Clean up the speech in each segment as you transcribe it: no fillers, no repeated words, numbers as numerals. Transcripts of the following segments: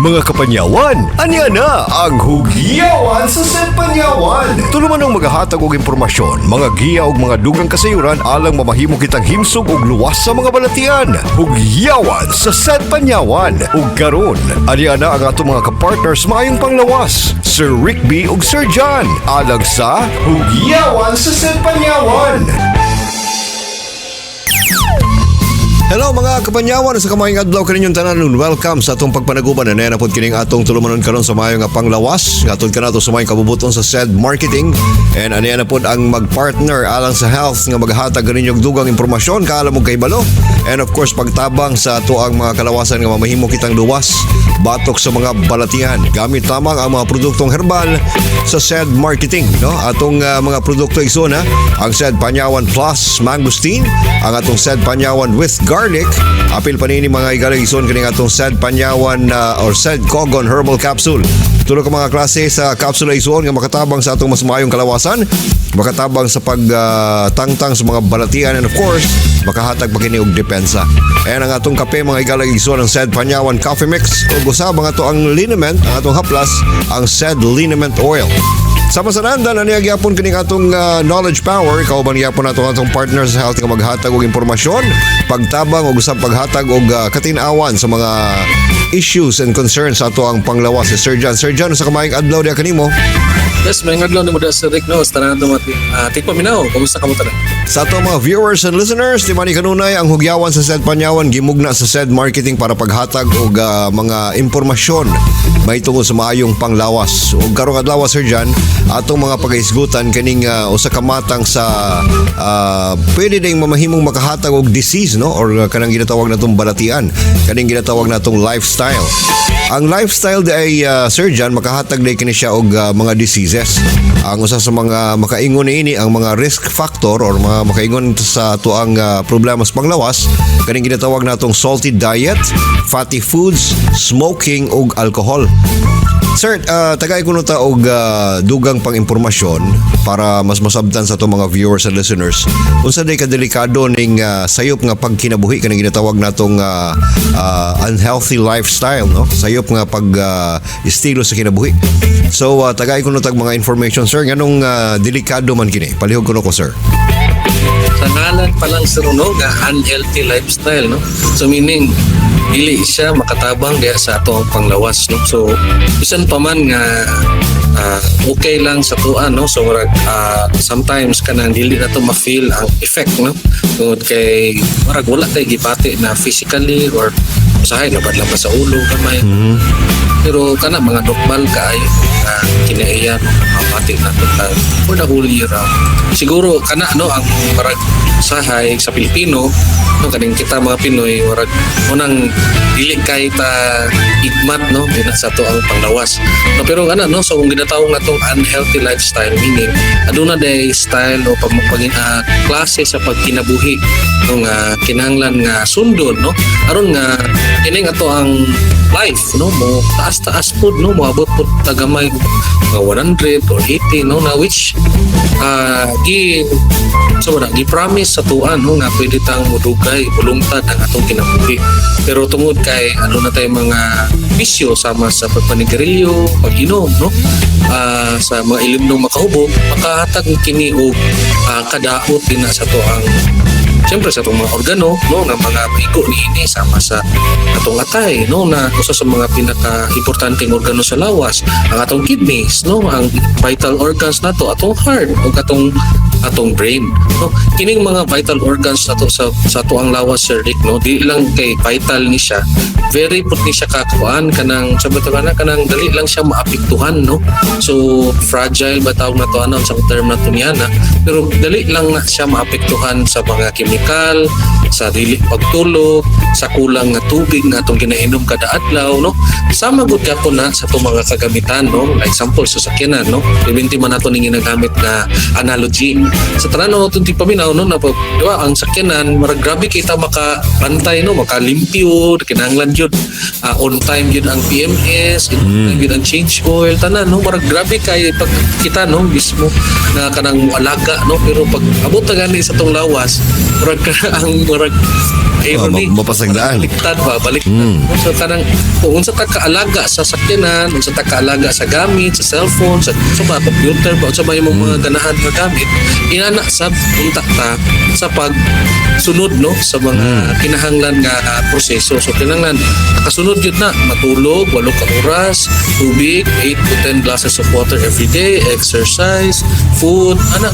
Mga kapanyawan, anya na ang Hugyawan sa Said Panyawan. Tulumanong magahatag og impormasyon, mga giya og mga dugang kasayuran alang mamahimo kitang himsog og luwas sa mga balatian. Hugyawan sa Said Panyawan. Ug karon, anya na ang atong mga kapartners maayong panglawas, Sir Rick B ug Sir John, alang sa Hugyawan sa Said Panyawan. Hello, mga kapanyawan, sa kamayong adlaw kaninyong tanan and welcome sa atong pagpanaguban na pod kining atong tulumanon karon sa maayong nga panglawas ngatod kanato sa maayong kabubuton sa said marketing, and ani na pod ang magpartner alang sa health nga maghatag kaninyong dugang impormasyon, kaalam og kahibalo, and of course pagtabang sa ato ang mga kalawasan nga mamahimo kitang luwas batok sa mga balatian gamit lamang ang mga produktong herbal sa said marketing, no? Atong mga produkto, igsoon, ang Said Panyawan Plus Mangosteen, ang atong Said Panyawan with Garlic, apil pa nini, mga higala, igsoon, kining atong Said Panyawan or Said Kogon Herbal Capsule. Tulo ka mga klase sa capsule, igsoon, nga makatabang sa atong mas maayong kalawasan, makatabang sa pagtangtang sa mga balatian, and of course makahatag pa kini og depensa. And ang atong kape, mga higala, igsoon, ang Said Panyawan Coffee Mix, ug usab ang ato ang liniment, ang atong haplas, ang Said Liniment Oil. Sama sa nandan, ano gyapon kining atong knowledge power, kauban gyapon nato atong partner sa health nga maghatag og impormasyon, pagtabang ug usab paghatag og katin-awan sa mga issues and concerns sa ato ang panglawas, si Sir John. Sir John, sa kamayong adlaw diha kanimo. Yes, may adlaw nimo da, Sir Rick, no? Sa tanan nato mga tigpaminaw, kumusta ka mo tanan? Sa ato mga viewers and listeners, di man ni kanunay ang Hugyawan sa Said Panyawan gimugna sa Said Marketing para paghatag og mga impormasyon may tungod sa maayong panglawas. Ug karong adlaw, Sir John, atong mga pagahisgutan kining usa ka matang sa pwede ding mamahimong makahatag og disease, no, or kanang ginatawag natong balatian, kaning ginatawag natong lifestyle. Ang lifestyle di ay Sir John, makahatag di kini siya og mga diseases. Ang usa sa mga makaingon niini, ang mga risk factor or mga makaingon sa tuang problema sa panglawas, kaning ginatawag natong salty diet, fatty foods, smoking ug alcohol. Sir, tagay kuno ta og dugang pang impormasyon para mas masabtan sa atong mga viewers and listeners. Unsa day kadelikado ning sayop nga pagkinabuhi, kaning ginatawag natong unhealthy lifestyle, no? Sayop nga pag estilo sa kinabuhi. So, tagay kuno tag mga information, sir, nganong delikado man kini. Palihog kuno ko, sir. Sa ngalan pa lang, sir, no, nga unhealthy lifestyle, no? So meaning dili siya makatabang diha sa ato ang panglawas, no? So bisan pa man nga okay lang sa tuan, no? So murag sometimes kanang dili na to ma-feel ang effect, no? Tungod kay murag wala tay gipati na physically or usahay labad lang pa sa ulo gamay. Pero kana mga normal kaayo nga kinaiya, no, mapati na to for the whole year round. Siguro kana, no, ang marag sahay sa Pilipino, no, kaning kita mga Pinoy, murag unang dili kay ta igmat, no, dina sa to ang panglawas, no? Pero kana, no, so kung ginatawag natong unhealthy lifestyle, meaning aduna day style o pag, pag klase sa pagkinabuhi, no, nga kinahanglan nga sundon, no, aron nga kining ato ang life, no, mo taas-taas pud, no, moabot pud tagamay mga 100 or 80, no, na which gi so wala gi promise sa tuan, no, nga pwede tang mudugay, mulungtad ang atong kinabuhi. Pero tungod kay ano na tayo mga bisyo sama sa pagpanigarilyo, pag-inom, no, sa mga ilimnong makahubog, makahatag kini og kadaot din na sa to ang siyempre sa atong mga organo, no, nga mga maigo niini sama sa atong atay, no, na usa sa mga pinaka-importanteng organo sa lawas, ang atong kidneys, no, ang vital organs nato, atong heart ug atong brain, no? Kining mga vital organs nato sa ato ang lawas, Sir Rick, no, di lang kay vital ni siya, very put ni siya kakuan kanang sa ba na kanang dali lang siya maapektuhan, no? So fragile ba tawag na to, ano sa term na to niya na, pero dali lang na siya maapektuhan sa mga kemikal, sa dili pagtulog, sa kulang nga tubig na atong ginainom kada adlaw, no? Sama gud gapon na sa atong mga kagamitan, no? Like example sa sakyanan, no? Depende man nato ning ginagamit na analogy sa tanan atong tigpaminaw, no, na pag, di ba, ang sakyanan marag grabe kita makabantay, no, makalimpyo, kinahanglan jud on time jud ang PMS, on time jud ang change oil, tanan, no? Marag grabe kay pag kita, no, mismo na kanang moalaga, no? Pero pag abot na gani sa tong lawas, murag ka ang murag Irony. Mapasagdaan. Baliktad ba, baliktad. So kanang kung unsa ta kaalaga sa sakyanan, unsa ta kaalaga sa gamit, sa cellphone, sa ba computer ba, unsa ba imong mga ganahan nga gamit, inana sab unta ta sa pagsunod, no, sa mga kinahanglan nga proseso. So kinahanglan nakasunod yun na matulog 8 ka oras, tubig 8 to 10 glasses of water every day, exercise, food, ana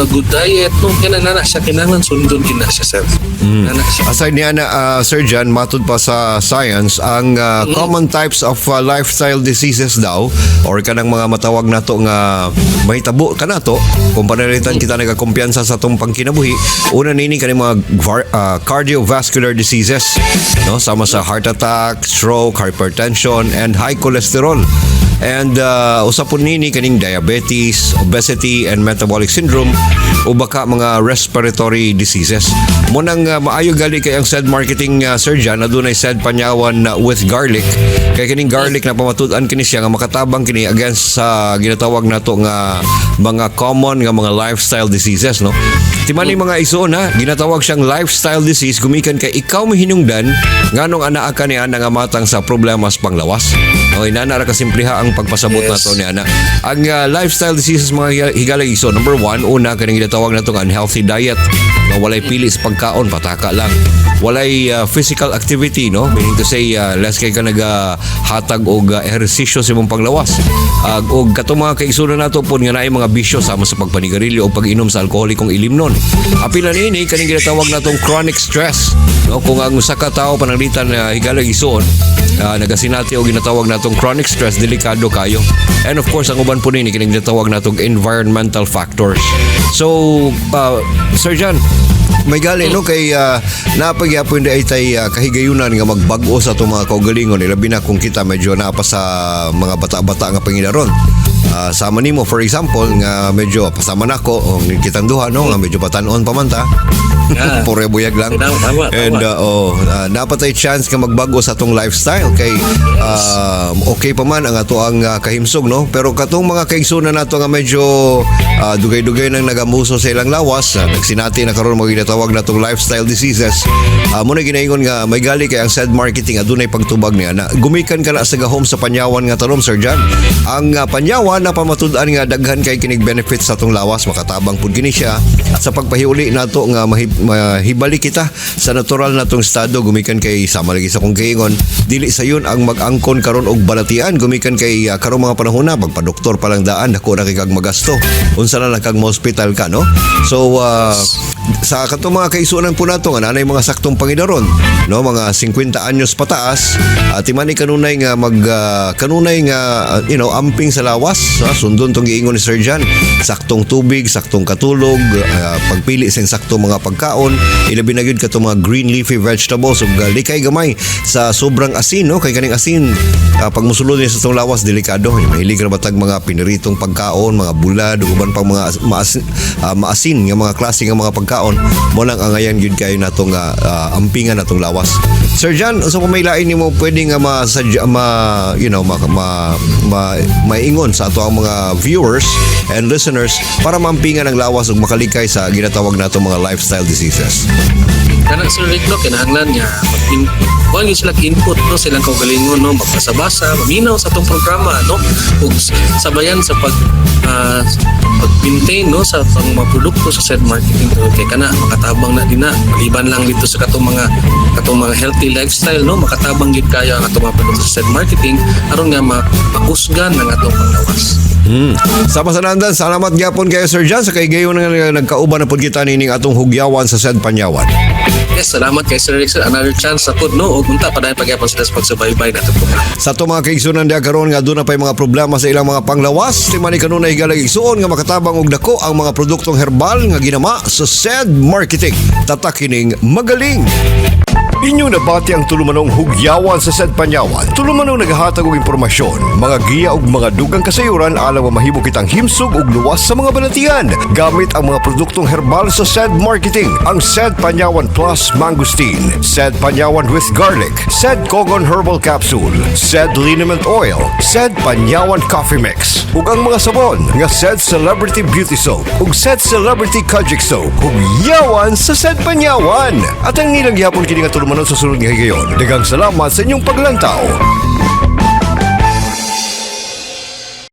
good diet, no? Kinahanglan na siya, kinahanglan sundon gina siya, sir. Ana siya. Aside niya na, Sir John, matud pa sa science, ang common types of lifestyle diseases daw or kanang mga matawag nato nga mahitabo kanato kung pananglitan kita nagakumpiyansa sa atong pangkinabuhi, una nini kaning mga cardiovascular diseases, no, sama sa heart attack, stroke, hypertension and high cholesterol. And usa po nini kaning diabetes, obesity and metabolic syndrome o baka mga respiratory diseases. Mao nang maayo gali kay ang SED Marketing, Sir John, adunay SED Panyawan with garlic. Kay kining garlic na pamatud-an kini siya nga makatabang kini against sa ginatawag nato nga mga common nga mga lifestyle diseases, no. Timani, mga igsoon ha, ginatawag siyang lifestyle disease gumikan kay ikaw mahinungdan nganong anaa ka ni ana nga matang sa problema sa panglawas. No, inana ra kasimpliha ang pagpasabot nato ni ana. Ang lifestyle diseases, mga higala igsoon, number one, una kaning ginatawag nato nga unhealthy diet. No, walay pili sa pagkaon, pataka lang. Walay physical activity, no? Meaning to say, less kay ka nagahatag og ehersisyo sa imong panglawas. Og katong mga kaigsuonan nato pod nga naay mga bisyo sama sa pagpanigarilyo o pag-inom sa alkoholikong ilimnon. Apila niini kaning ginatawag natong chronic stress. No, kung ang usa ka tawo pananglitan na, higala igsoon, nagasinati og ginatawag natong chronic stress, delikado kayo. And of course, ang uban po nini kining ginatawag natong environmental factors. So, Sir John, may gali no kay napagyapon di ay tay kahigayunan nga magbag-o sa atong mga kaugalingon, ilabi na kung kita medyo naa pa sa mga bata-bata nga pangidaron. Sama nimo, for example, nga medyo pasama nako o kitang duha, no, nga medyo batan-on pa man ta. Puro buyag lang. Tama, tama, tama. And oh, napatay chance nga magbago sa atong lifestyle kay okay pa man ang ato ang kahimsog, no, pero katong mga kaigsuonan nato nga medyo dugay-dugay nang nagamuso sa ilang lawas, nagsinati na karon mga ginatawag natong lifestyle diseases, mo na ginaingon nga may gali kay ang SED Marketing adunay pagtubag niya na gumikan ka na sa gahom sa panyawan nga tanom. Sir John, ang panyawan na pamatud-an nga daghan kay kinig benefits sa atong lawas, makatabang pud kini siya sa pagpahiuli nato nga mahibalik kita sa natural natong estado gumikan kay sama lagi sa kong giingon, dili sayon ang mag-angkon karon og balatian gumikan kay karong mga panahon na magpa-doktor pa lang daan dako na kay kag magasto, unsa na lang kag mo-hospital ka, no? So sa katong mga kaigsuonan po nato nga nanay mga saktong pangidaron, no, mga 50 anyos pataas, timani kanunay nga mag kanunay nga amping sa lawas ha, sundon tong giingon ni Sir John, saktong tubig, saktong katulog, pagpili sa saktong mga pagkaon, ilabi na gyud katong mga green leafy vegetables ug likay gamay sa sobrang asin, no, kay kaning asin, pag musulod niya sa tong lawas, delikado. Mahilig ra batag mga piniritong pagkaon, mga bulad ug uban pang mga maasin nga mga klase nga mga pagkaon. Mo lang angayan gyud kayo natong ampingan natong lawas. Sir John, unsa pa may lain nimo pwede nga ma, ma you know ma, ma, ma, maingon sa ato ang mga viewers and listeners para maampingan ang lawas ug makalikay sa ginatawag nato mga lifestyle diseases? Kanang Sir Rick, no, kinahanglan nga mag kuan gyud sila input, no, silang kaugalingon, no, magbasa-basa, maminaw sa atong programa, no, ug sabayan sa pag maintain, no, sa pang mga produkto sa SED Marketing kay kana makatabang na din na maliban lang dito sa katong mga healthy lifestyle, no, makatabang gyud kayo ang atong mga produkto sa SED Marketing aron nga makusgan ang atong panglawas. Sama sa nandan, salamat gyapon kayo, Sir John, sa kay gayon nga nagkauban na pud kita nining atong hugyawan sa SED Panyawan. Yes, salamat kay Sir Rick, sir. Another chance na pud, no, ug unta padayon pagyapon sila sa pagsubaybay nato programa. Sa ato mga kaigsuonan diha karon nga aduna pay mga problema sa ilang mga panglawas, timani kanunay, higala igsuon, nga makatabang og dako ang mga produktong herbal nga ginama sa SED Marketing. Tatak kining magaling. Inyong nabati ang tulumanong Hugyawan sa Said Panyawan. Tulumanong naghahatag og impormasyon, mga giya ug mga dugang kasayuran alang mahimo kitang himsog ug luwas sa mga balatian gamit ang mga produktong herbal sa Said Marketing. Ang Said Panyawan Plus Mangosteen, Said Panyawan with Garlic, Said Kogon Herbal Capsule, Said Liniment Oil, Said Panyawan Coffee Mix, ug ang mga sabon nga Said Celebrity Beauty Soap ug Said Celebrity Kojic Soap. Hugyawan sa Said Panyawan. At ang nilang gihapon kini nga tulumanon sa sunod nga higayon. Daghang salamat sa inyong paglantaw.